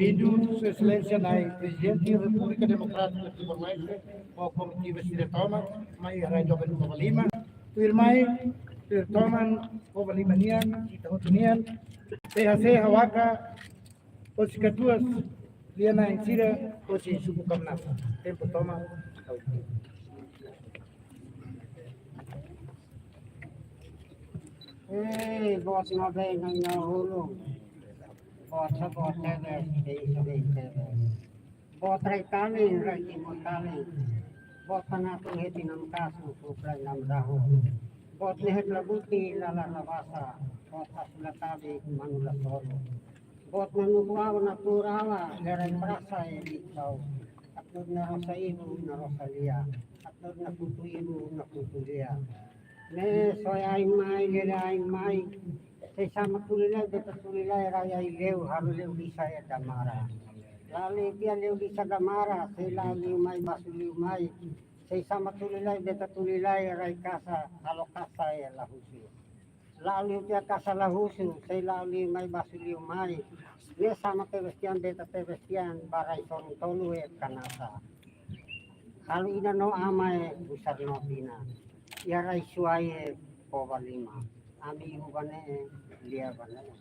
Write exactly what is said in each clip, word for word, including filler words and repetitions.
Sua Exelénsia Nai Prezidente Repúblika Demokrátika Timor-Leste, ho komitiva sira tomak, mai iha rai doben Covalima, tuirmai, tuir toman Covalima nian, ita hotu nian, P H C Hawaka, hosi katuas lia-na'in sira, hosi suku Kamnasa. Tempu tomak. Eh, boot no be nang na hulu. Boot sa boot tebe, tei sa be tebe. Boot rai tali, rai timur tali. Boot tanah tu heti nam kasu, suplai nam dahu. Boot nehet labuti, lala labasa. Boot asula tabi, manu la solu. Boot manu kuau na turala, lerai prasa e di kau. Atur na rosa ibu, na rosa lia. Atur na kutu ibu, na kutu lia. Ne'e soe ai mai, lele ai mai. Sei sama tuli lai, beta tuli lai, rai ai leu, halo leu lisa e damara. La'o liu tiha leu lisa damara, sei la'o liu mai, basu liu mai. Sei sama tuli lai, beta tuli lai, rai kasa, halo kasa e la husu. La'o liu tiha kasa la husu, sei la'o liu mai, basu liu mai. Ne'e sama tebes tiha, beta tebes tiha, ba rai sorun tolu e kanasa. Halo inan no aman e, husar no tinan. Iha rai Suai e, Covalima. Ami ibu ba ne'e, lia ba ne'e.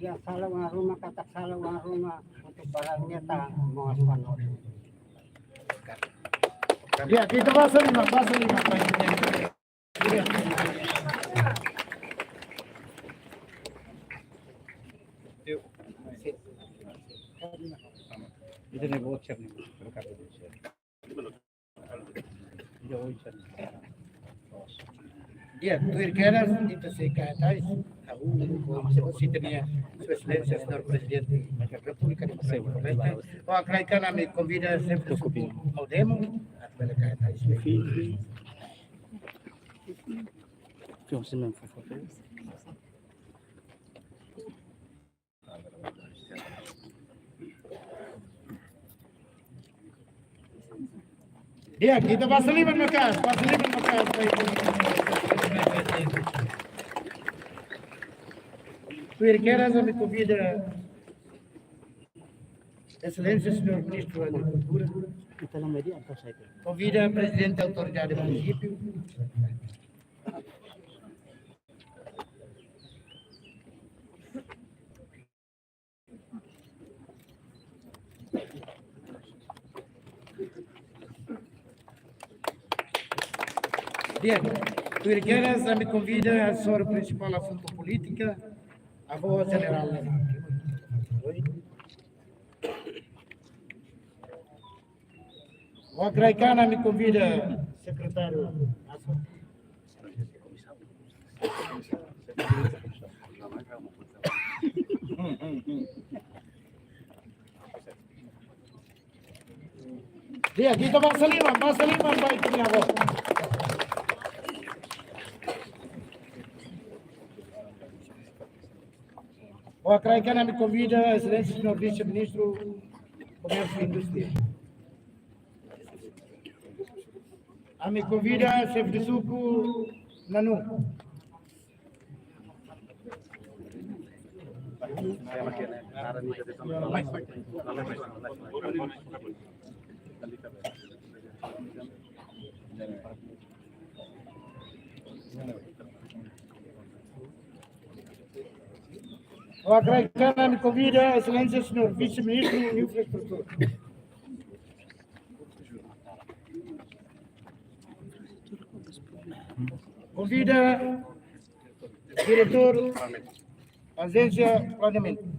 Dia sala wan ruma, katak sala wan ruma, untuk barang meta, mos panotu. Ya, kita basa liman, basa liman, Pak. Itu nih voucher nih. Iya, tuir kedas, ita sei kaer tais, ha'u, ho sita-nia, Sua Exelénsia Señór Prezidente Repúblika Demokrátika Timor-Leste, ho akraikan ami konvida xefe suku Maudemo, atu bele kaer tais. Ya, kita basa liman maka'as, basa liman maka'as. Tuir kedas ami konvida Exelénsia Señór Ministru Agrikultura. Konvida Prezidente Autoridade Munisípiu. Bien, tuir kedas ami konvida asesór prinsipál asuntu polítika, Avó Jenerál. Ho akraikan ami konvida sekretáriu. Dia, kita basa liman, basa liman, baik punya, Avó. Ho akraikan ami konvida Exelénsia Señór Vise-Ministru Komérsiu Indústria. Ami konvida xefe suku Nanu. Ho akraikan ami konvida Exelénsia Señór Vise-Ministru Infraestrutura. Konvida Diretór Ajénsia Planeamentu.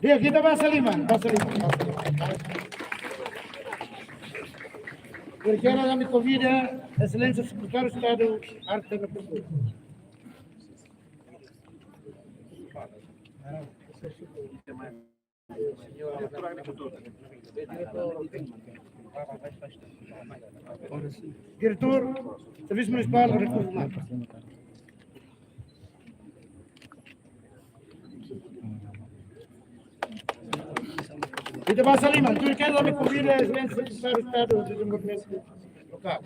Dia, kita basa liman, basa liman, basa liman. Tuir kedas ami konvida Exelénsia Sekretáriu Estadu Arte no Kultura. Diretór Servisu Munisipál Rekursus Umanus. Ita basa liman, tuir kedas ami konvida Exelénsia Sekretáriu Estadu Dezenvolvimentu Lokál.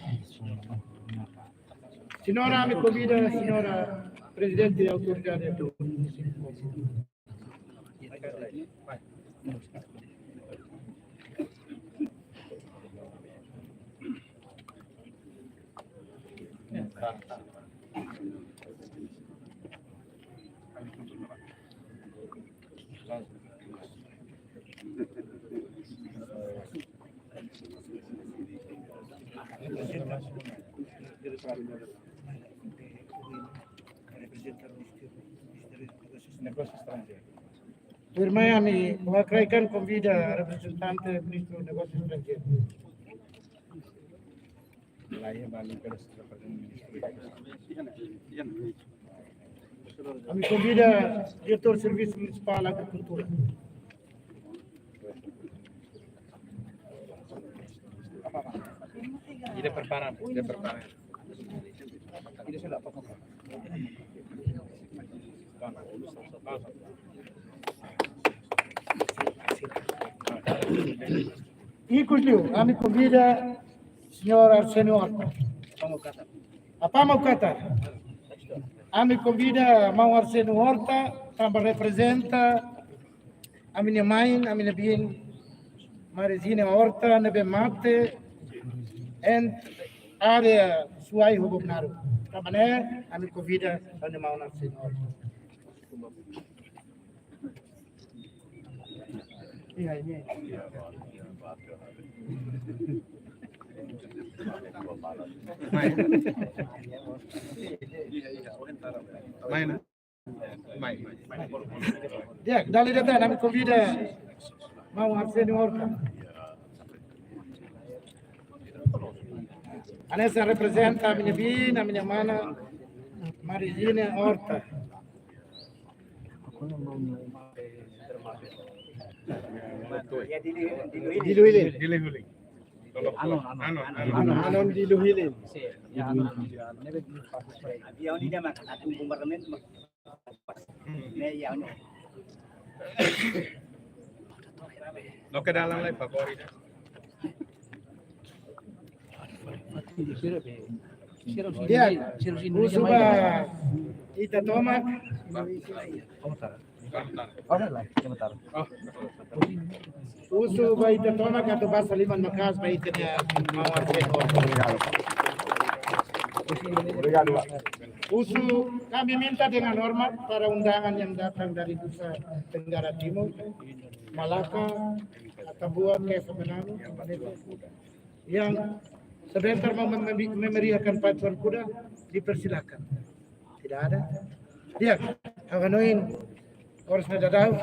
Señora, ami konvida Señora Prezidente Autoridade do Munisípiu. Negósiu Estranjeiru. Tuirmai ami, ami hakarak konvida reprezentante Ministru Negósiu Estranjeiru. Ami konvida Diretór Servisu Munisipál Agrikultura. Ida prepara, ida prepara. Ikus liu, ami konvida Señór Arsénio Horta. Apá mau katar? Ami konvida maun Arsénio Horta, tanba reprezenta ami-nia main, ami-nia biin, Maria Zina Horta, ne'ebé mate iha área Suai ho Bobonaro. Tanba ne'e, ami konvida ami-nia maun Arsénio Horta. Mai, mai, mai. Di'ak, dala ida tan, ami konvida maun Arsénio Horta. Hanesan reprezenta ami-nia biin, ami-nia mana, Maria Zina Horta. Dili Huling. Dili Huling. Anon, anon. Anon, anon. Anon, anon Dili Huling. Loke dalan lai, favór. Di'ak, husu ba ita tomak. Husu ba ita tomak atu basa liman maka'as ba ita-nia maun Arsénio. Obrigadu. Husu, kami minta dengan hormat para undangan yang datang dari Nusa Tenggara Timur, Malaka, Atambua, Kesa, Manado, yang sebentar mau mem-, memeriahkan pacuan kuda, dipersilakan. Tidak ada? Di'ak, ha'u hanoin oras ne'e daudaun.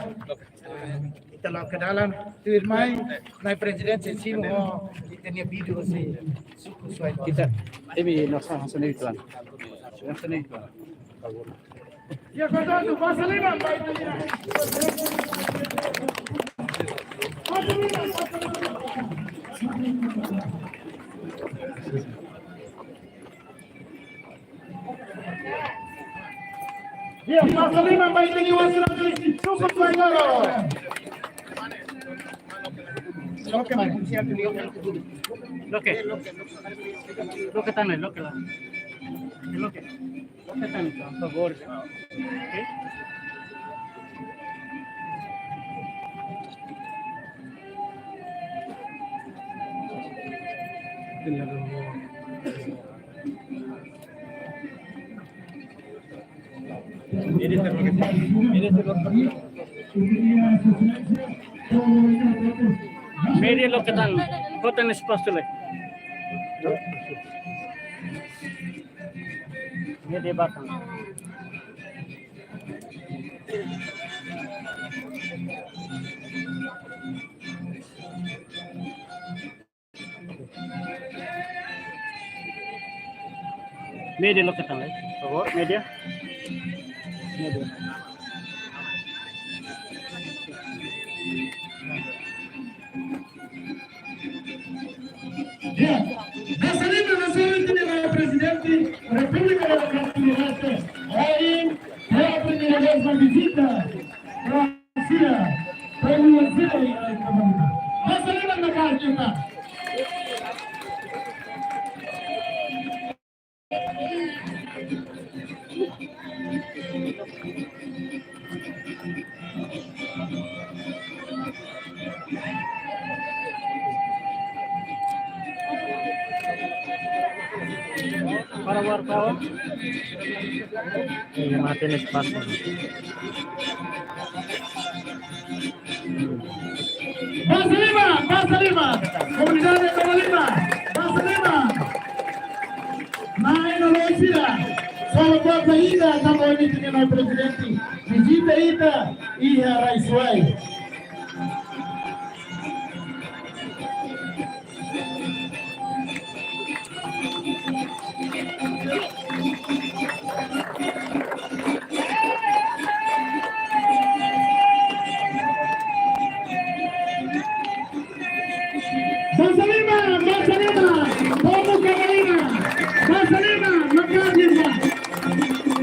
Ita la'o ke dalan, tuirmai, Na'i Prezidente simu ho ita-nia vídeo husi suku Suai. Ita, imi nasa hanesan ne'e tuan. Hanesan ne'e tuan. Ya, kau tahu tu, pasal lima, baik tu. Di'ak, pasal lima, baik tu, suku Suai. Loke, loke. Loke tan, loke la. Loke. Loke tan, por favor. Oke. Média loke tan, kota espasu lai. Média bakan. Média loke tan, por favor, média. Média. Ya, hanesan ne'e, hanesan ne'e, Prezidente Repúblika Demokrátika Timor-Leste, ohin, pela primeira vez na visita, Brasília, Brasília, eh, Para wartawan, eh, mate espasu. Basa Liman, Basa Liman, komunidade Basa Liman, Basa Liman. Mai no lo sira, solo kota ida, tanba imi ita-nia prezidente vizita ita iha Rai-Suai. Basa Liman, Basa Liman, povu Kavalina, Basa Liman, makadinha.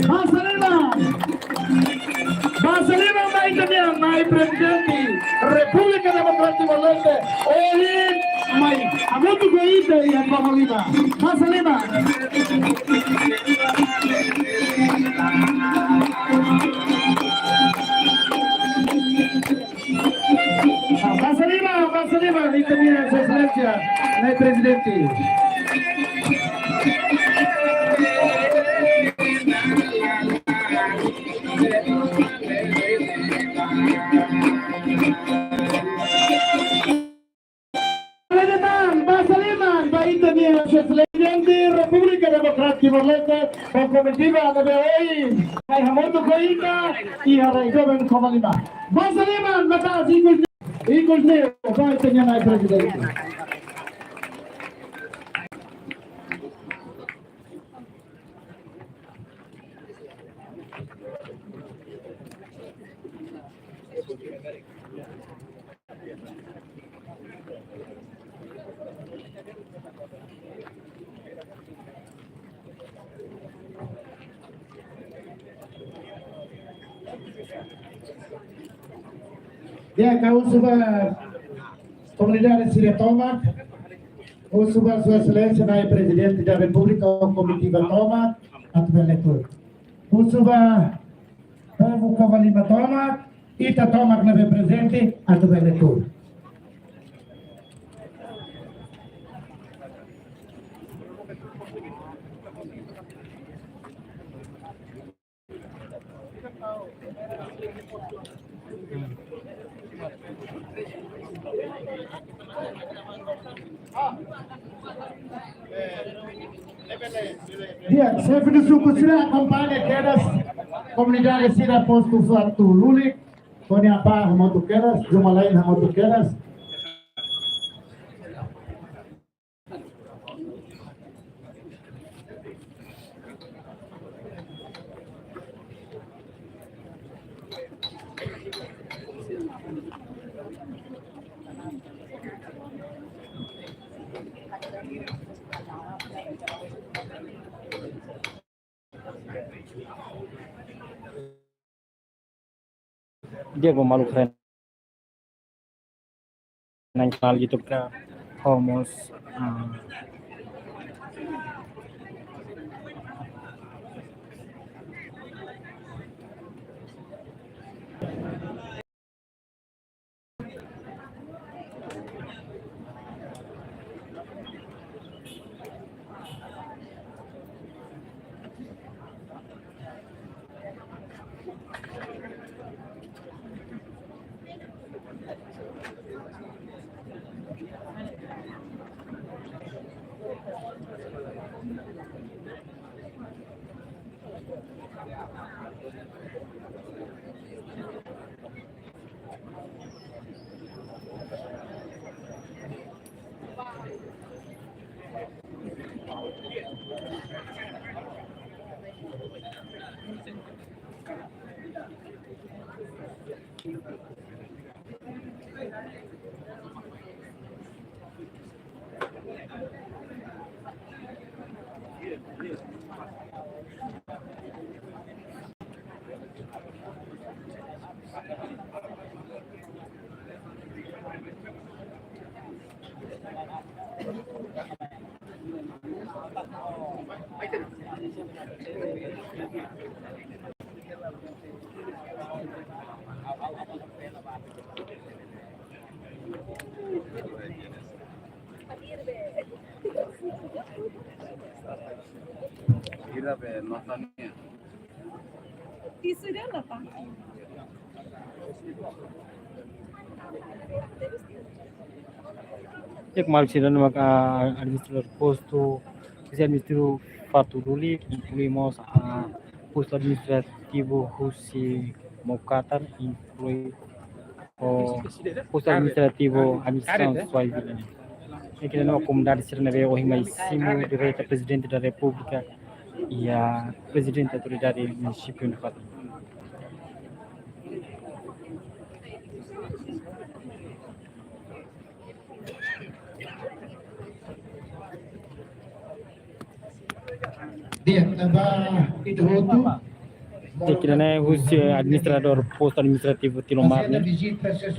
Basa Liman. Basa Liman mai ita-nia nai prezidente Repúblika Demokrátika Timor-Leste, ohin mai hamutuk ho ita iha Koma Lima. Basa Liman. Basa Liman, Basa Liman, ita-nia Sua Exelénsia, nai prezidente. Basa Liman, Basa Liman, ba ita-nia Sua Exelénsia prezidente Repúblika Demokrátika Timor-Leste, ba komitiva ne'ebé ohin mai hamutuk ho ita iha rai joven Koma Lima. Basa Liman, mata sikus. Ikus ne'e, ba ita-nia nai prezidente. Di'ak, ha'u husu ba komunidade sira tomak, husu ba Sua Exelénsia nai prezidente da Repúblika ho komitiva tomak, atu bele tuur. Husu ba povu Koma Lima tomak, ita tomak ne'ebé prezente, atu bele tuur. Di'ak, xefe suku sira akompaña kedas komunidade sira postu Fatu Lulik, Koniapa hamutuk kedas, Jumalain hamutuk kedas. Di'ak, maluk sira, nang kenal YouTube ka, homos, ah, Ira be nota nian. Iha ne'ebá. Iha kemarin sidang maka administradór postu, husi administrativu Fatuduli, inklui mós, ah, postu administrativu husi Maucatar, inklui ho postu administrativu administrasaun Suai Vila nian. Iha ne'ebá komunidade sira ne'ebé ohin mai simu direta Prezidente da Repúblika, iha Prezidente Autoridade Munisípiu Nafatin. Di'ak, tanba ita hotu. Iha ne'ebá husi administradór postu administrativu Tilomar nian,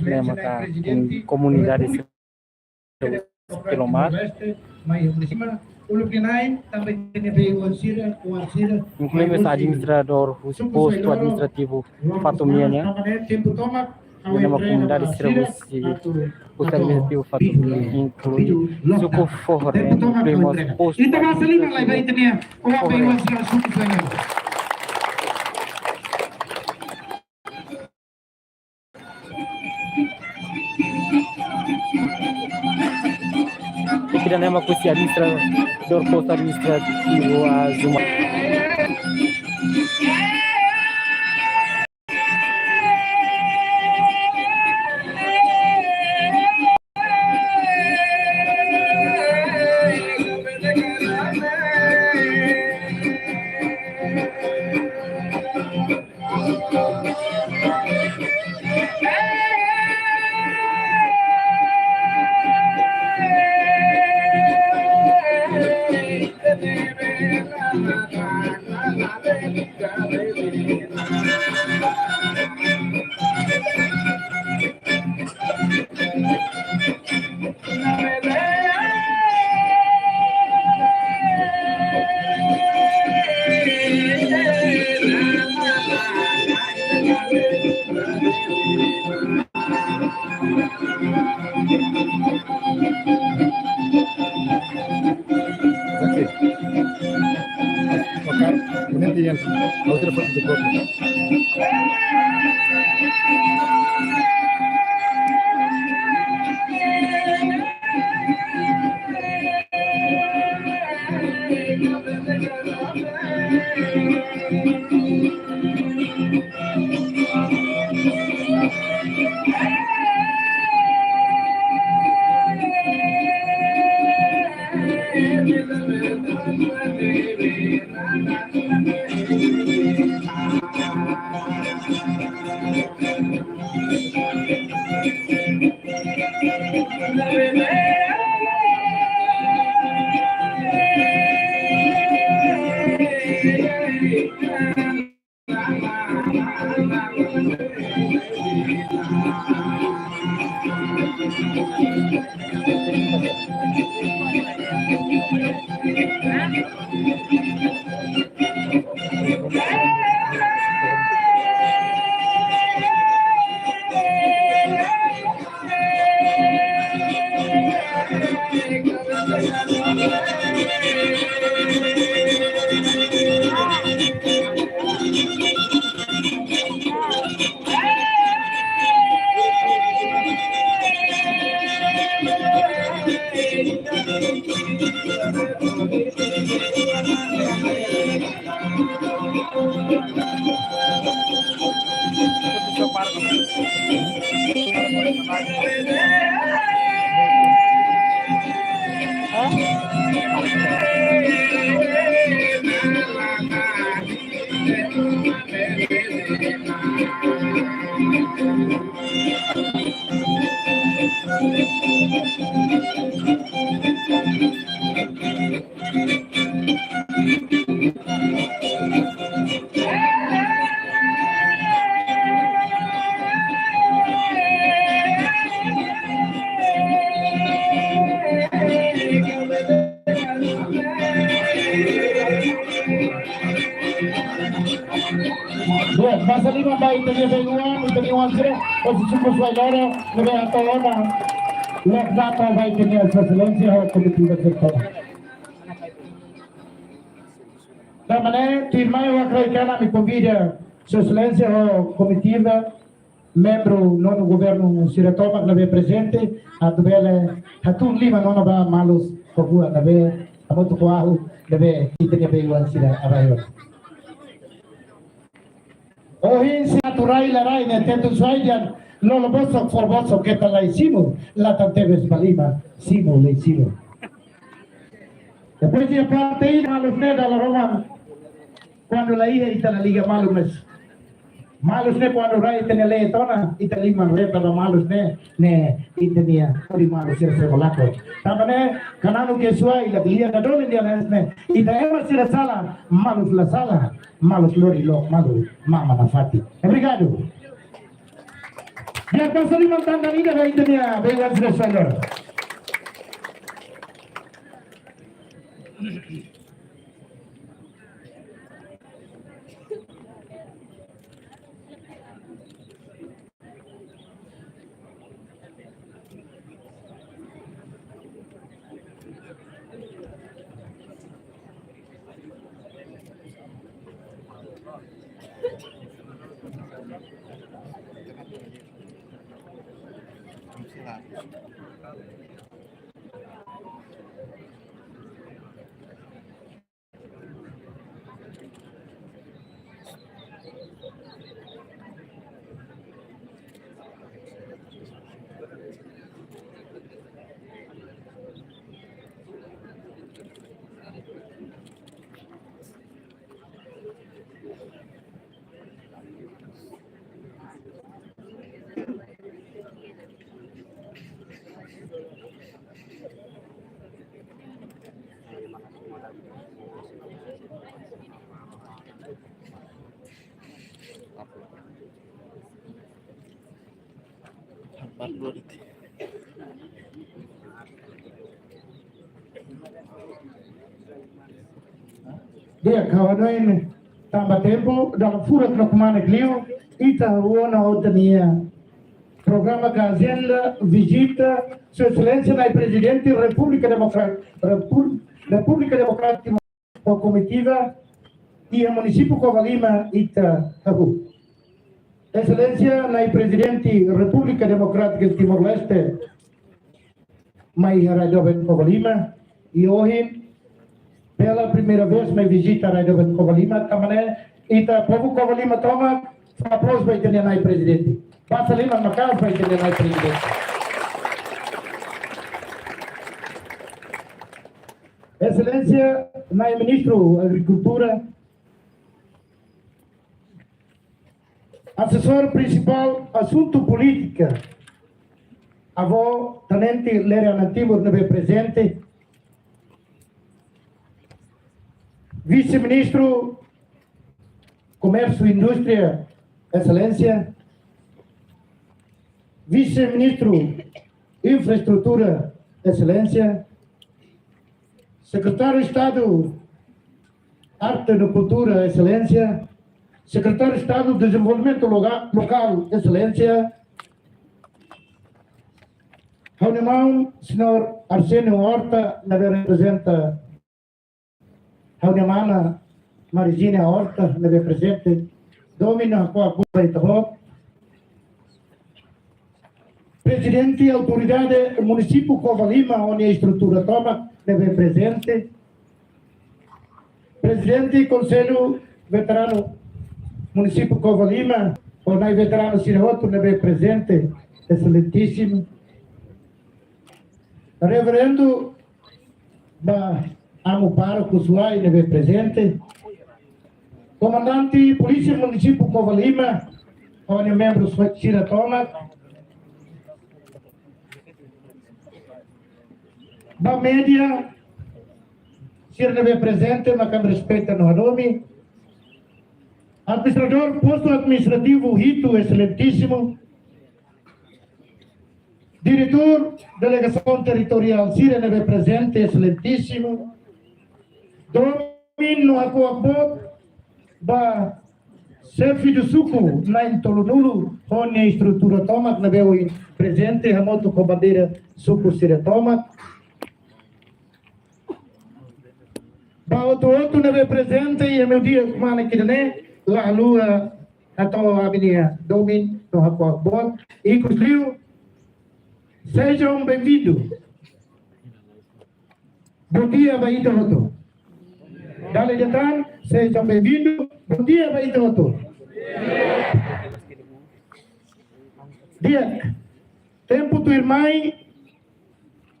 ne'e maka komunidade Tilomar. Inklui mós administradór husi postu administrativu Fatumea nian. Iha ne'ebá komunidade sira husi postu administrativu Fatumea, inklui suku Fohore, inklui mós postu administrativu Fohore. Iha ne'ebá husi administradór postu administrativu Azuma. Oke. Oke, kemudian yang outra parte do corpo. Bom, masa lima ba ita-nia baibain, ita-nia oan sira, husi suku Suai Loro, ne'ebé atu ona, lek data ba ita-nia Sua Exelénsia, ho komitiva sira tomak. Tanba ne'e, tuirmai ha'u hakarak, ami konvida Sua Exelénsia ho komitiva, membru nonu governu sira tomak ne'ebé prezente, atu bele hatún liman ona ba malus ho buat ne'ebé, hamutuk ho ha'u, ne'ebé ita-nia bei-oan sira abayo. Ohin se atu rai la rai ne'e, Tetun Suai dehan, lolo bosok, foro bosok, keta la iha simu, latan tebes ba liman, simu la iha simu. Depois iha parte ida, malus ne'e dala ruma, kuandu la iha ita la liga malu, mas malus ne'e kuandu rai ita-nia leet ona, ita liman reta ba malus ne'e, ne'e ita-nia hodi malus sira sei lakon. Tanba ne'e, kananu ke suai la lia na dole dia nes ne'e, ita ema sira sala, malus la sala, malus lori loke malu mama nafatin. Obrigadu. Di'ak, basa liman tanba ida ba ita-nia bei-oan sira, Señór. Di'ak, ha'u hanoin tanba tempu, dala furak no kmanek liu, ita hahú ona ho ita-nia programa ka ajenda vizita Sua Exelénsia Nai Prezidente Repúblika Demokra-, Repúl-, Repúblika Demokrátika Timor ho komitiva iha munisípiu Covalima, ita hahú. Exelénsia Nai Prezidente Repúblika Demokrátika Timor-Leste mai iha rai doben Covalima, i ohin pela primeira vez mai vizita rai doben Covalima, tanba ne'e ita povu Covalima tomak fó aplauzu ba ita-nia Nai Prezidente. Basa liman maka'as ba ita-nia Nai Prezidente. Exelénsia Nai Ministru Agrikultura, Asesór Prinsipál Asuntu Polítika, Avó Tenente Lere Anan Timur ne'ebé prezente, Vise-Ministru Komérsiu Indústria, Exelénsia, Vise-Ministru Infraestrutura, Exelénsia, Sekretáriu Estadu Arte no Kultura, Exelénsia, Sekretáriu Estadu Dezenvolvimentu Loga-, Lokál, Exelénsia, ha'u-nia maun, Señór Arsénio Horta, ne'ebé reprezenta ha'u-nia mana, Marizine Horta, ne'ebé prezente, domin no hakuak boot ba ita-boot. Prezidente Autoridade Munisípiu Covalima, ho nia estrutura tomak, ne'ebé prezente. Prezidente Konsellu Veteranu Munisípiu Covalima, ho nai veteranu sira hotu ne'ebé prezente, Exelentísimu. Reverendu ba Amu Pároku Suai ne'ebé prezente. Komandante Polísia Munisípiu Covalima, ho nia membru sira tomak. Ba média sira ne'ebé prezente, mak ami respeita no hadomi. Administradór Postu Administrativu Hitu, Exelentísimu. Diretór Delegasaun Territoriál sira ne'ebé prezente, Exelentísimu. Domin no hakuak boot ba xefe de suku na'in tolunulu ho nia estrutura tomak ne'ebé ohin prezente, hamutuk ho bandeira suku sira tomak. Ba Hotu-hotu ne'ebé prezente iha meiudia kmanek ida-ne'e, la haluha hato'o ami-nia domin no hakuak boot. Ikusliu, sejam bem-vindo. Bondia ba ita hotu. Dala ida tan, sejam bem-vindo. Bondia ba ita hotu. Di'ak, tempu tuirmai,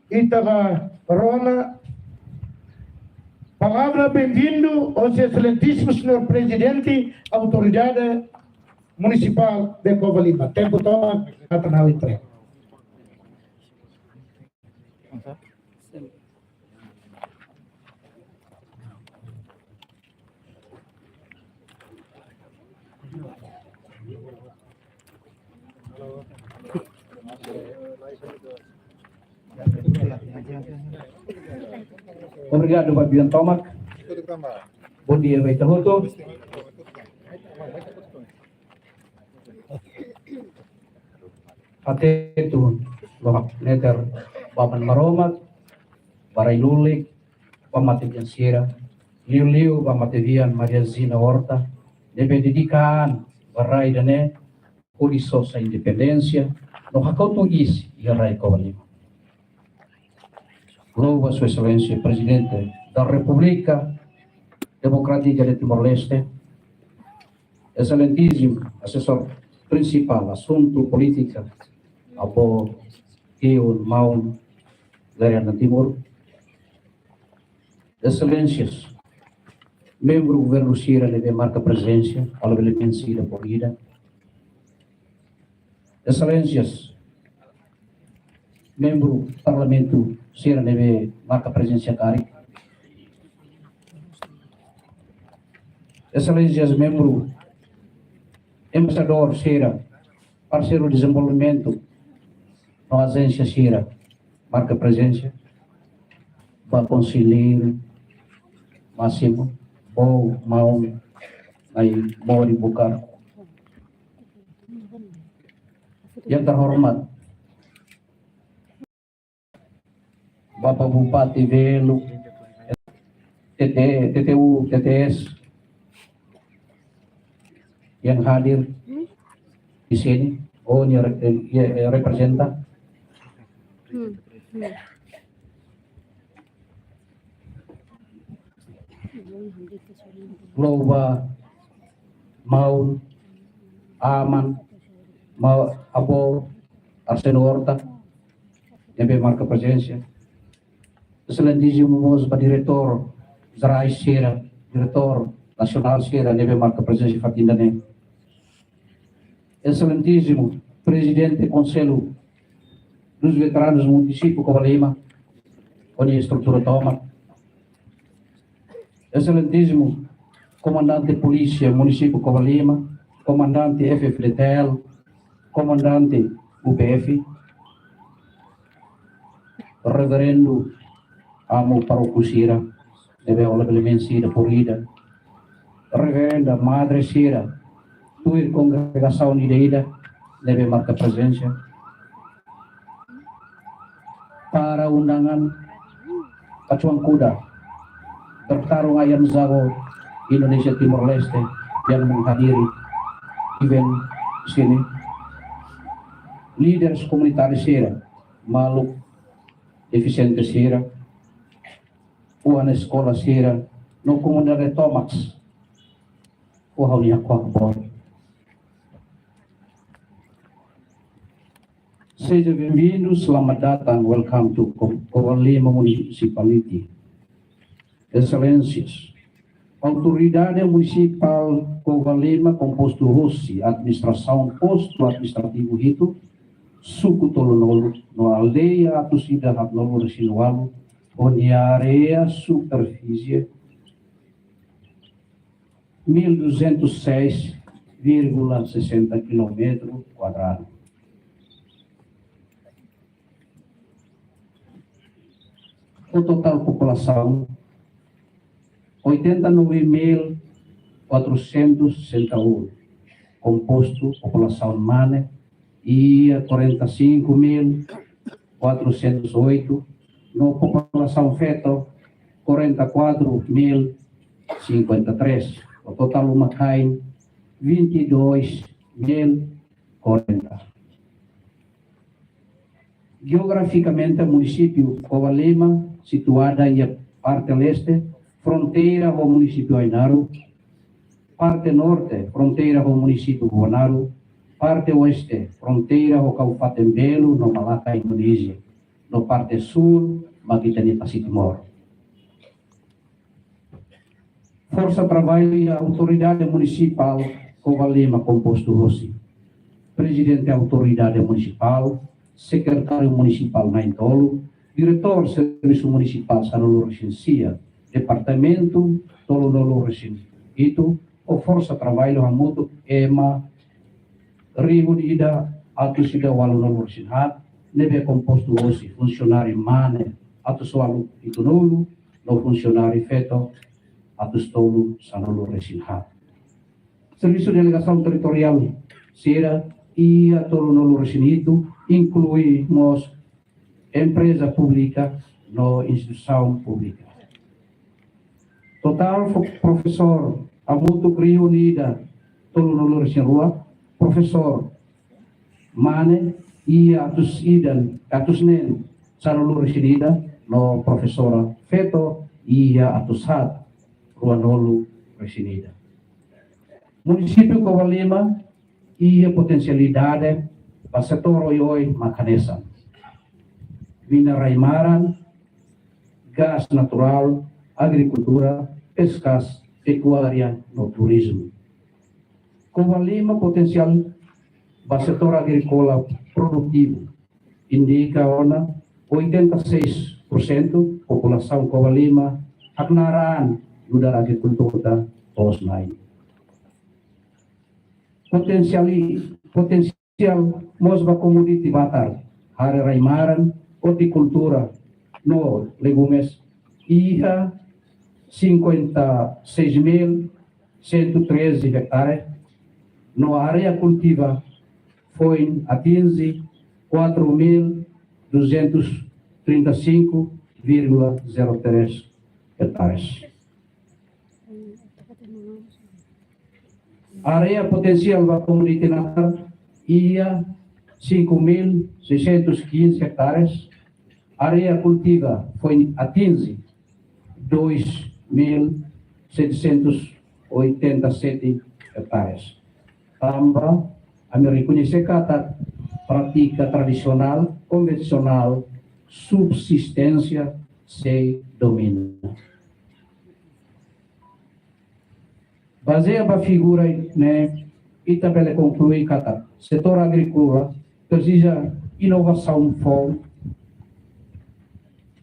ita bá rona palavra bem-vindo hosi Exelentíssimo Senhor Presidente Autoridade Municipal de Covalima. Tempu tomak, atan ha'u entrega. Obrigadu ba biban tomak. Bondia ba ita hotu. Hateten no hanesan ba Aman Maromak, ba rai lulik, ba matebian sira, liuliu ba matebian Maria Zina Horta, ne'ebé dedika an ba rai ida-ne'e, hodi sosa independénsia no hakotu iis iha rai Covalima. Louva Sua Exelénsia Prezidente da Repúblika Demokrátika de Timor-Leste, Exelentíssimo Asesór Prinsipál Asuntu Polítika, Avó, Tiu, Maun, Lere Anan Timur, Exelénsias, membru governu sira ne'ebé marka prezensa, honorável membru sira por ida. Exelénsias, membru Parlamentu sira ne'ebé marka prezensa karik. Exelénsias, membru embaixadór sira, parseiru dezenvolvimentu no ajénsia sira marka prezensa, ba konselleiru másimu, Avó, Maun, Nai Mori Bucar. Yang terhormat Bapak Bupati Belu, T T, T T U, T T S yang hadir di sini, oh, ini re-, eh, eh, representa. Louva Maun, Aman, Maun, Avó Arsênio Horta, ne'ebé marka prezensa. Exelentíssimo mós ba diretór jerais sira, diretór nasionál sira ne'ebé marka prezensa iha fatin ida-ne'e. Exelentíssimo Prezidente Konsellu dos Veteranus Munisípiu Covalima, ho nia estrutura tomak. Exelentíssimo Komandante Polísia Munisípiu Covalima, Komandante F F D T L, Komandante U P F, Reverendu Amu Pároku sira, ne'ebé hola bele mensi ida por ida. Reverenda Madre sira, tuir kongregasaun ida-idak, ne'ebé marka prezensa. Para undangan pacuan kuda, bertarung ayam jago Indonesia Timor Leste yang menghadiri event sini. Líderes komunitáriu sira, maluk defisiente sira, oan eskola sira, no komunidade tomak, ho ha'u-nia hakuak boot. Seja bem-vindo, selamat datang, welcome to Co-, Covalima Municipality. Exelénsias, Autoridade Munisipál Covalima kompostu hosi administrasaun postu administrativu hitu, suku tolunulu, no aldeia atus ida haatnulu resin ualu, ho nia área superfízie mil duzentos e seis vírgula sessenta quilómetro quadrado. O total populasaun oitenta e nove mil quatrocentos e sessenta e um, kompostu populasaun mane iha quarenta e cinco mil quatrocentos e oito, no populasaun feto quarenta e quatro mil cinquenta e três. O totál uma-kain vinte e dois mil quarenta. Geografikamente, munisípiu Covalima situada iha parte leste, fronteira ho munisípiu Ainaro, parte norte, fronteira ho munisípiu Bobonaro, parte oeste, fronteira ho Kabupaten Belo no Malaka, Indonézia, no parte súl, mak ita-nia tasi Timor. Forsa traballu iha Autoridade Munisipál Covalima kompostu hosi Prezidente Autoridade Munisipál, Sekretáriu Munisipál na'in-tolu, Diretór Servisu Munisipál sanulu-resin-sia, Departamentu tolunulu-resin-hitu, ho forsa traballu hamutuk ema rihun ida atus ida ualunulu-resin-haat, ne'ebé kompostu hosi funsionáriu mane atus ualu hitunulu, no funsionáriu feto atus tolu sanulu-resin-haat. Servisu delegasaun territoriál sira iha tolunulu-resin-hitu, inklui mós empreza públika no instituisaun públika. Totál fo-, profesór hamutuk rihun ida tolunulu-resin-rua, profesór mane iha atus ida, atus neen sanulu-resin-ida, no profesora feto iha atus haat ruanulu-resin-ida. Munisípiu Covalima iha potensialidade ba setór oioin mak hanesan: mina rai-maran, gás naturál, agrikultura, peskas, pekuária no turizmu. Covalima potensiál ba setór agríkola produtivu, indika ona oitenta e seis por cento populasaun Covalima haknaar an nu'udar agrikultór to'os-na'in. Potensiál, potensiál mós ba komoditi batar, hare rai-maran, ortikultura no legumes, iha cinquenta e seis mil cento e treze hectare, no área kultiva foin atinje quatro mil duzentos trinta e cinco vírgula zero três hectares. Área potensiál ba komoditi natar iha cinco mil seiscentos e quinze hectares, área kultiva foin atinje dois mil setecentos oitenta e sete hectares. Tanba ami rekoñese katak prátika tradisionál, konvensionál, subsisténsia sei domina. Bazeia ba figura ne'e, ita bele konklui katak setór agríkola presiza inovasaun foun,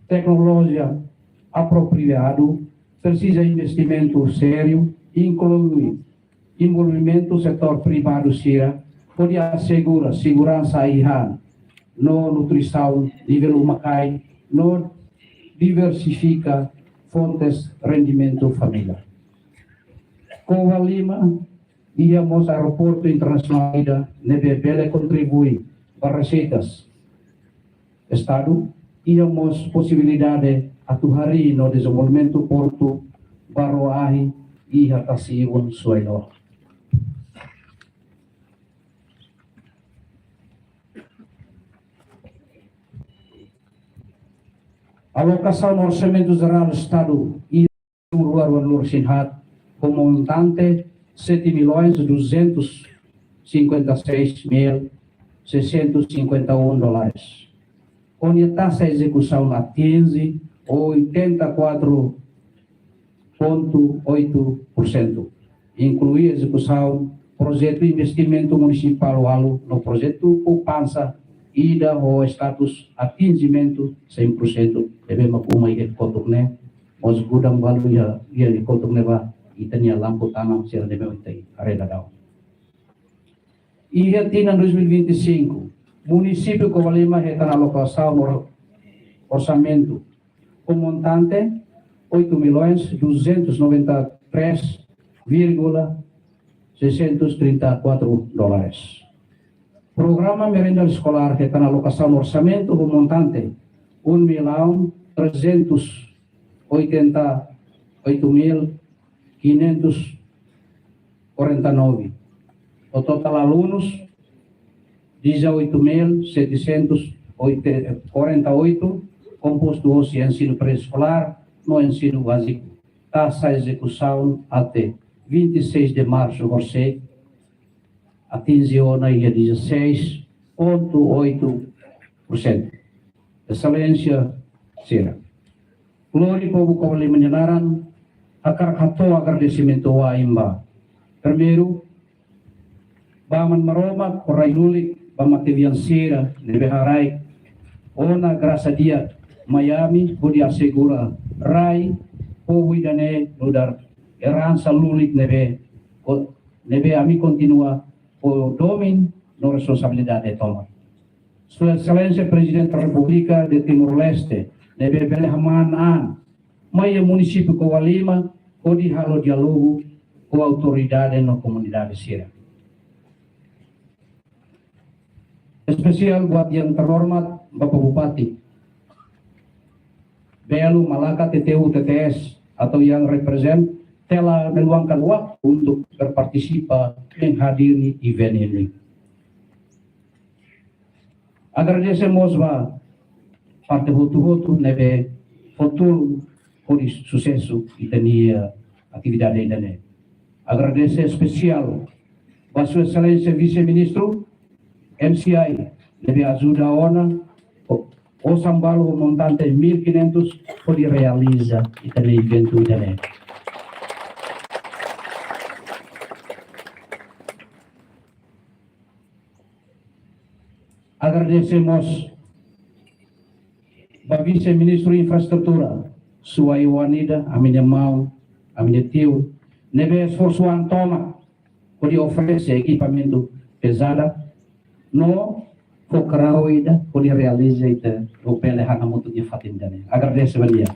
teknolojia apropriadu, presiza investimentu sériu, inklui envolvimentu setór privadu sira, hodi asegura seguransa ai-han no nutrisaun nivel uma-kain, no diversifika fontes rendimentu família. Covalima iha mós aeroportu internasionál ida ne'ebé bele kontribui ba reseitas Estadu, iha mós posibilidade atu harii no dezenvolvimentu portu ba ró-ahi iha tasi-ibun Suailor. Alokasaun Orsamentu Jerál Estadu iha rua rua lur sin hat ho montante sete milhões duzentos cinquenta e seis mil seiscentos cinquenta e um dólares. Ho nia taxa ezekusaun atinje oitenta e quatro ponto oito por cento, inklui ezekusaun projetu investimentu munisipál ualu no projetu poupansa ida ho status atinjimentu cem por cento. Ne'ebé mak uma iha kotuk ne'e, mós gudang balu iha, iha kotuk ne'ebá ita-nia lampu tanam sira ne'ebé ita haree daudaun. Iha tinan dois mil e vinte e cinco, munisípiu Covalima hetan alokasaun or-, orsamentu ho montante oito milhões duzentos noventa e três vírgula seiscentos trinta e quatro dólares. Programa merenda eskolár hetan alokasaun orsamentu ho montante um milhão trezentos oitenta e oito mil quinhentos quarenta e nove. O total alunus, dezoito mil setecentos quarenta e oito, kompostu hosi ensinu pré-eskolár no ensinu báziku. Taxa ezekusaun até vinte e seis de março horisehik atinje ona iha dezasseis ponto oito por cento. Exelénsia sira, lori povu Covalima nia naran, hakarak hato'o agradesimentu wa'in ba, primeiru, ba Aman Maromak ho rai lulik, ba matebian sira ne'ebé haraik ona grasa di'ak mai ami hodi asegura rai povu ida-ne'e nu'udar eransa lulik ne'ebé ko-, ne'ebé ami kontinua ho domin no responsabilidade tomak. Sua Exelénsia Prezidente Repúblika de Timor-Leste ne'ebé bele hamahan an mai iha munisípiu Covalima hodi halo diálogu ho autoridade no komunidade sira. Espesiál buat yang terhormat Bapak Bupati, Belu, Malaka, T T U, T T S, atau yang represent, telah meluangkan waktu untuk berpartisipasi menghadiri event ini. Agradese mós ba parte hotu-hotu ne'ebé fó tulun hodi susesu ita-nia atividade ida-ne'e. Agradese espesiál ba Sua Exelénsia Vise-Ministru M C I ne'ebé ajuda ona ho, ho osan balu montante mil quinhentos hodi realiza ita-nia eventu ida-ne'e. Agradese mós ba Vise-Ministru Infraestrutura, sua iwan ida, ami-nia maun, ami-nia tiu, ne'ebé esforsu an tomak hodi oferese ekipamentu pezada no fó karau ida hodi realiza ita-nia bele han hamutuk iha fatin ida-ne'e. Agradese banyak.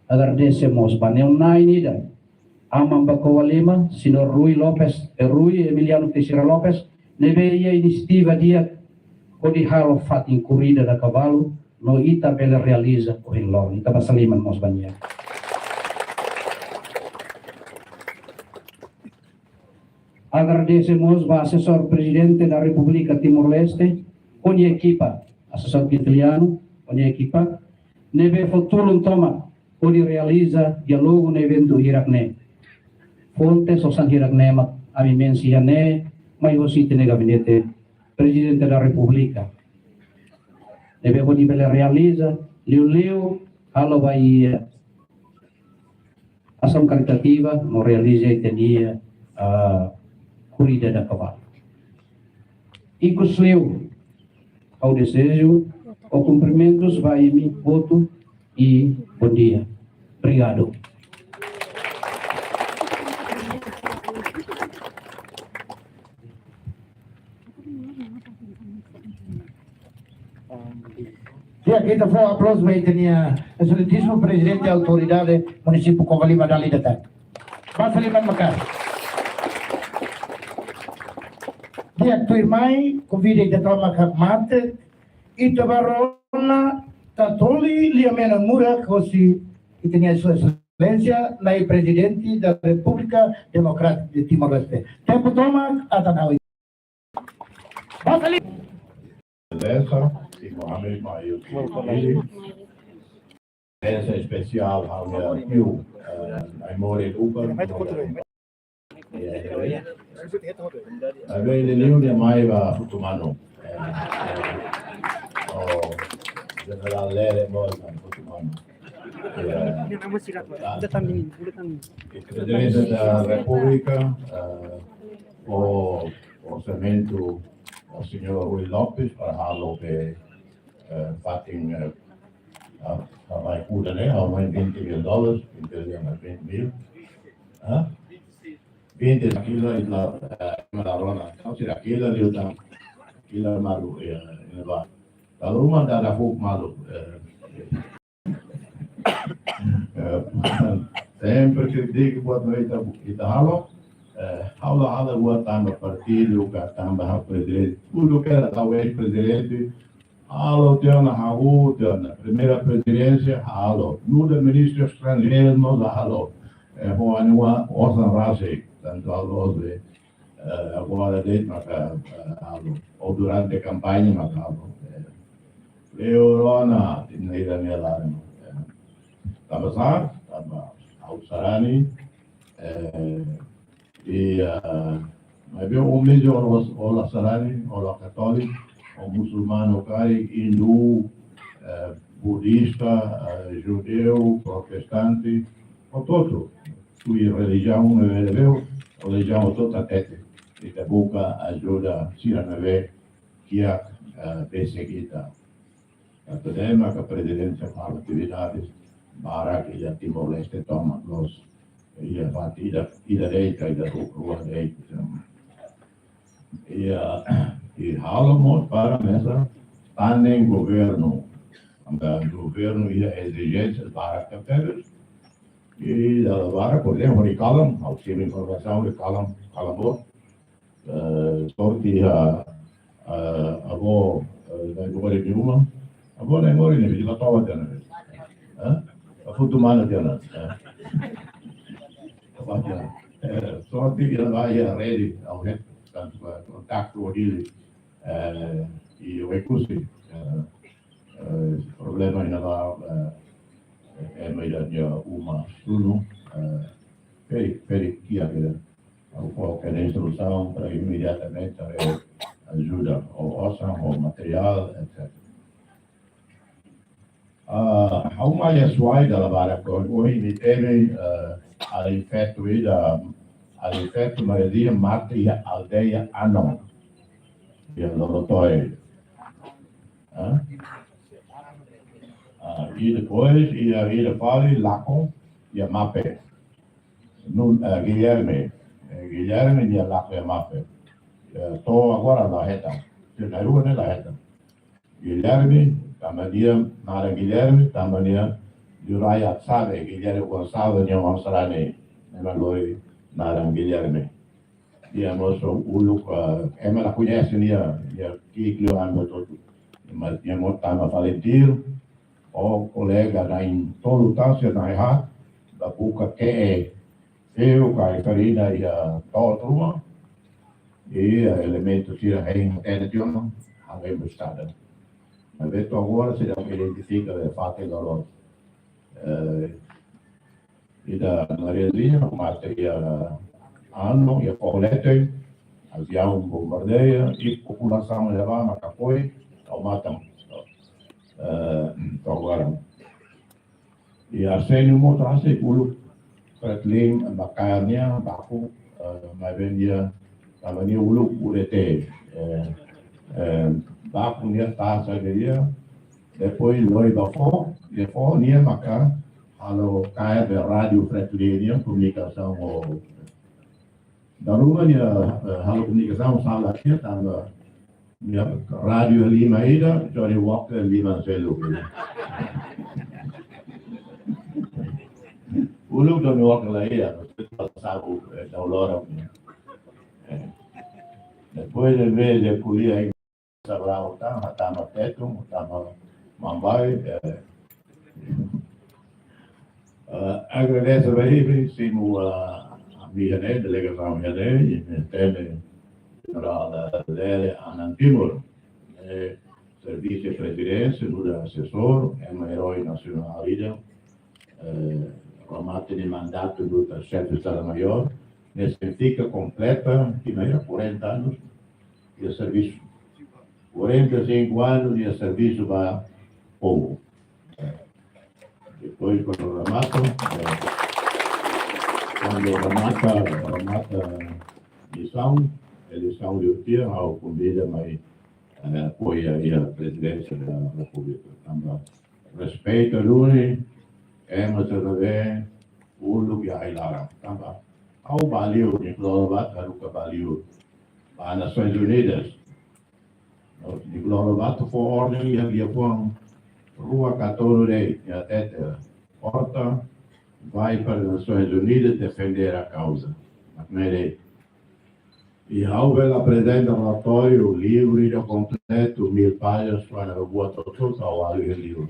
Agradese mós ba neon na'in ida, Aman ba Covalima, Señór Rui Lopes, eh, Rui Emiliano Teixeira Lopes, ne'ebé iha inisiativa di'ak hodi halo fatin korrida da kavalu, no ita bele realiza ohin loron. Ita basa liman mós ba nia. Agradese mós ba Asesór Prezidente da Repúblika Timor-Leste, ho nia ekipa, Asesór Quintiliano, ho nia ekipa, ne'ebé fó tulun tomak hodi realiza diálogu no eventu hirak-ne'e. Fonte osan hirak-ne'e mak ami mensiona ne'e, mai hosi ita-nia Gabinete Prezidente da Repúblika, ne'ebé hodi bele realiza, liuliu halo ba iha asaun karitativa no realiza ita-nia, ah, korrida da kavalu. Ikusliu, ha'u dezeja kumprimentus ba imi hotu i bondia. Obrigadu. Di'ak, ita fó aplauzu ba ita-nia Exelentísimu Prezidente Autoridade Munisípiu Covalima dala ida tan. Basa liman maka'as. Di'ak, tuirmai, konvida ita tomak hakmatek, ita bá rona Tatoli Liamena Murak hosi ita-nia Sua Exelénsia, Nai Prezidente da Repúblika Demokrátika de Timor-Leste. Tempu tomak, atan ha'u. Basa liman. Beleza, i Mohamed Mayu. Beleza espesiál, ha'u-nia tiu, eh, Aimori Luka. Abe liuliu nia mai ba Futumanu. Eh, eh, o Jenerál Lere mós ba Futumanu. Eh, Prezidente da Repúblika, eh, o orsamentu, o Señór Rui Lopes, para halo be, eh, fatin, eh, a, a mai kuda, ne'e, a mai vinte mil dólares, vinte mil, mais vinte mil. Ah? Vinte kilo, ita, eh, ema la rona. Entaun, sira kilo, liután, kilo malu, eh, eh, ba. Lalu, uma dada huk malu, eh, eh, sempre kritiki buat ne'ebé ita, ita halo, eh, halo, halo buat tanba partidu, ka tanba ha'u prezidente. Tudu kera tau eis-prezidente, Halo tiha ona, hahú tiha ona. Primeira prezidénsia, halo. Nu'udar ministru estranjeiru, mós halo. Eh, ho anu osan rasik, tantu halo, eh, agora de'it maka, eh, halo. Ou durante kampaña maka halo. Eh, leo rona, tina ida nia laran. Eh, tanba sá, tanba ha'u sarani, eh, i, ah, maibé o mezmu o, o la sarani, o la katóliku, o musulmanu karik, hindu, eh, budista, eh, judeu, protestante, hotu-hotu. Tuir relijiaun, eh, relijiaun hotu-hotu hatete. Ita buka ajuda sira ne'ebé kiak, eh, besik ita. Atu dehan maka prezidénsia fó atividades barak iha Timor-Leste tomak loos. Iha fatin ida, ida de'it ka ida ru-, rua de'it. Iha, i halo mós para mesa tanen governu. Entaun governu iha ezijénsia barak tebes. I dala barak, por ezemplu, hori kalan, ha'u simu informasaun hori kalan, kalan boot. Eh, sorte iha, eh, avó, eh, Nai Ngori nia uma. Avó Nai Ngori ne'e, di Batoa tiha ona. Eh? Afutu mana tiha ona. Eh? Apa tiha ona? Eh, sorte iha ba iha rede, ha'u hetan, tantu ba kontaktu ho Dili, eh, i Oekusi, eh, eh, problema iha ne'ebá, eh, ema ida nia uma sunu, eh, ferik, ferik kiak ida. Ha'u fó kedas instrusaun para imediatamente haree ajuda, ho osan, ho materiál, etcétera. Ah, ha'u mai iha Suai dala barak, ohin imi temi, eh, alin feto ida, alin feto maioria mate iha aldeia Anon, iha Lolotoe. Ah? Ah, i depois, iha, iha fali lakon, iha Mape. Nun, eh, Guilherme, eh, Guilherme nia lakon iha Mape. Eh, to'o agora la hetan. Se na rua ne'e la hetan. Guilherme, tanba nia, naran Guilherme, tanba nia, Jurai Atsabe, Guilherme Gonçalves nia oan sarani, ema lori naran Guilherme. Nia mós uluk, eh, ema la koñese nia, nia ki'ik liu ami hotu-hotu. Mas nia mós tama fali tiha, ho kolega na'in tolu tan, se na'in haat, ba buka ke'e feu ka farina iha to'o ruma, i, eh, elementu sira hein hatene tiha ona, halo embostada. Maibé to'o agora seidauk identifika be fatin loloos. Eh, ida Mariazinha, mate iha Anon, iha foho leten, aviaun bombardeia, i populasaun iha ne'ebá maka foin, tau matan. Eh, to'o agora. I Arsénio mós tasi uluk Fretilin, maka nia baku, eh, maibé nia, tanba nia uluk U D T, eh, eh, baku nia tasa ida, depois lori ba foho, i foho nia maka halo kaer be rádiu Fretilin nian, komunikasaun ho. Dala ruma nia, eh, halo komunikasaun sala tiha tanba nia rádiu lima ida, Johnny Walker lima seluk. Uluk Johnny Walker la iha, no se pasa, eh, dala ruma. Eh. Depois de vez de ko'alia Sabrau tan, hatama Tetun, hatama Mambai, eh, eh, agradese ba imi, simu, ah, ami iha ne'e, delegasaun iha ne'e, i hatene Jenerál, eh, Lere Anan Timur, eh, servisu prezidénsia, nu'udar asesór, ema erói nasionál ida, eh, remata nia mandatu nu'udar xefe Estadu-Maiór, ne'e signifika kompleta, nia quarenta anos de servisu. Quarenta e cinco anos de servisu ba povu. Depois, kuandu remata, eh, kuandu remata, remata misaun, eleisaun de tiha, ha'u konvida mai, eh, apoia iha prezidénsia da Repúblika. Tanba respeitu duni, ema sira ne'ebé uluk iha ai-laran. Tanba ha'u bá liu, Nicolau Lobato haruka bá liu ba Nasoins Unidas. Nicolau Lobato fó orden iha liafuan rua ka tolu de'it, nia hatete: Horta, vai para Nasoins Unidas defender a causa. Mak ne'e de'it. I ha'u bele aprezenta relatóriu, livru ida kompletu, mil pájinas, para buat hotu-hotu ha'u halo iha livru.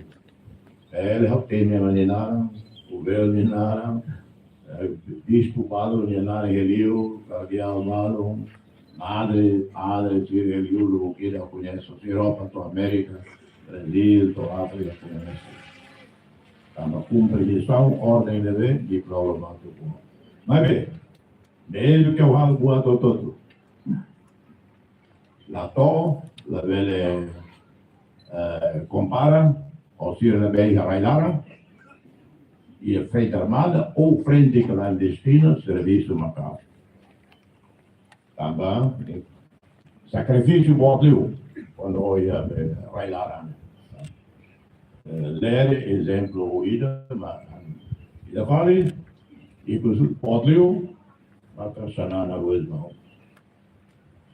Ele ha'u temi nia naran, governu nia naran, eh, bispu balu nia naran iha livru, kardeál balu, madre, padre, sira iha livru, ida koñese, Europa to'o Amérika, Brazíl to'o Áfrika koñese. Tanba kumpre misaun, orden ne'ebé, diploma matu ko. Maibé, mezmu ke ha'u halo buat hotu-hotu, la to'o, labele, eh, kompara ho sira ne'ebé iha rai-laran, iha frente armada ou frente klandestina, servisu maka'as. Tanba, eh, sakrifísiu boot liu, kuandu iha, eh, rai-laran. Eh, lere ezemplu ida, ma, ida fali, ikus boot liu, maka Xanana Gusmão.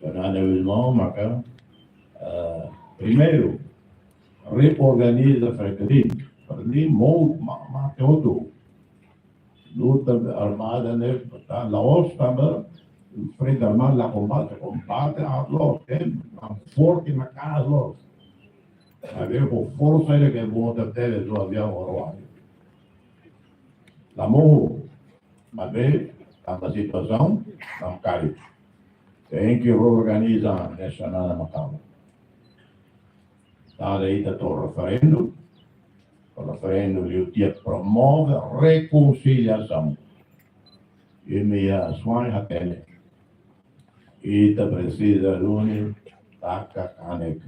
Xanana Gusmão, maka, eh, primeiru, reorganiza Fretilin. Fretilin, mou, ma, ma, te outro. Luta armada ne'e, ta, la'ós tanba, frente armada la kombate, kombate aat loos, eh, forte maka'as loos. Maibé ho forsa ida ke boot tebes, dua aviaun ho roa. La mohu, maibé, tanba situasaun, la karik. Tenke reorganiza ne'e Xanana Macau. Tara ita to'o referendu, to'o referendu liu tiha promove rekonsiliasaun. Imi iha asuwa'in hatene. Ita presiza reúne, taka kanek,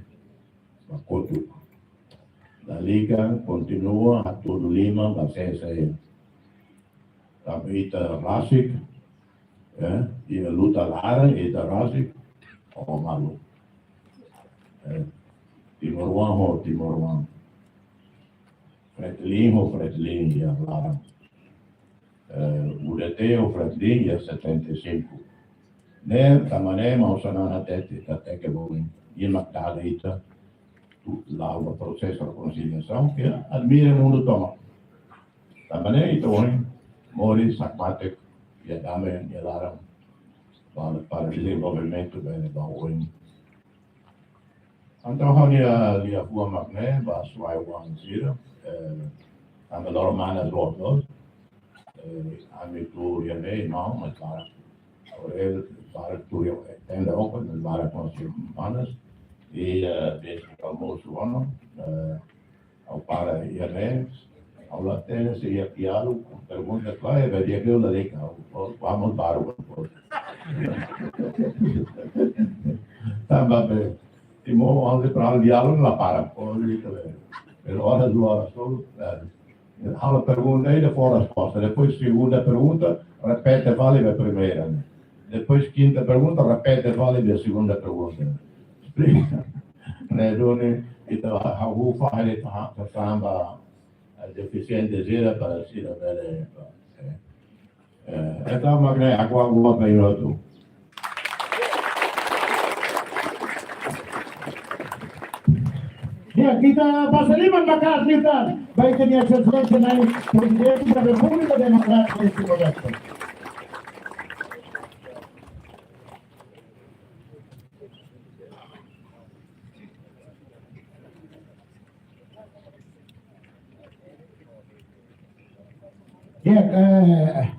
ba kotuk. Lalika kontinua hatudu liman ba C C. Tanba ita rasik, eh, iha luta laran, ita rasik, ho malu. Eh, timoroan ho timoroan. Fretilin ho Fretilin iha laran. Eh, U D T ho Fretilin iha setenta e cinco. Ne'e, tanba ne'e, maun Xanana hatete, hatete ke bom, i mak dala ita, la'o ba prosesu rekonsiliasaun, ke admira mundu tomak. Tanba ne'e, ita ohin, moris hakmatek, iha dame, iha laran, para, para dezenvolvimentu, bele ba oin. Entaun, ha'u-nia, lia fua mak ne'e, ba asuwa'in sira, eh, tanba loron manas loos, eh, ami tuur iha ne'e, maun, mas para, ore, para tuur iha tenda okos, mas para konsi manas, i, eh, depois almosu ona, eh, ha'u para iha ne'e, ha'u la hatene se iha diálogu, pergunta klaru, iha diálogu la leka, ha'u, ha'u, ha'u baru, ha'u. Tanba be, Timor, ha'u para diálogu la para, ha'u leka be. Pero oras, duas oras, só, eh, ha'u pergunta i depois resposta. Depois segunda pergunta, repete fali be primeira, ne'e. Depois kinta pergunta, repete fali be segunda pergunta. Esplika. Ne'e duni, ita ha'u fali ta, ta samba, eh, defisiente sira para sira bele, eh, eh, entaun mak ne'e, agora, agora bem outro. Ya, ita basa liman maka'as liután ba ita-nia Exelénsia Nai Prezidente da Repúblika Demokrátika de Timor-Leste. Ya, eh,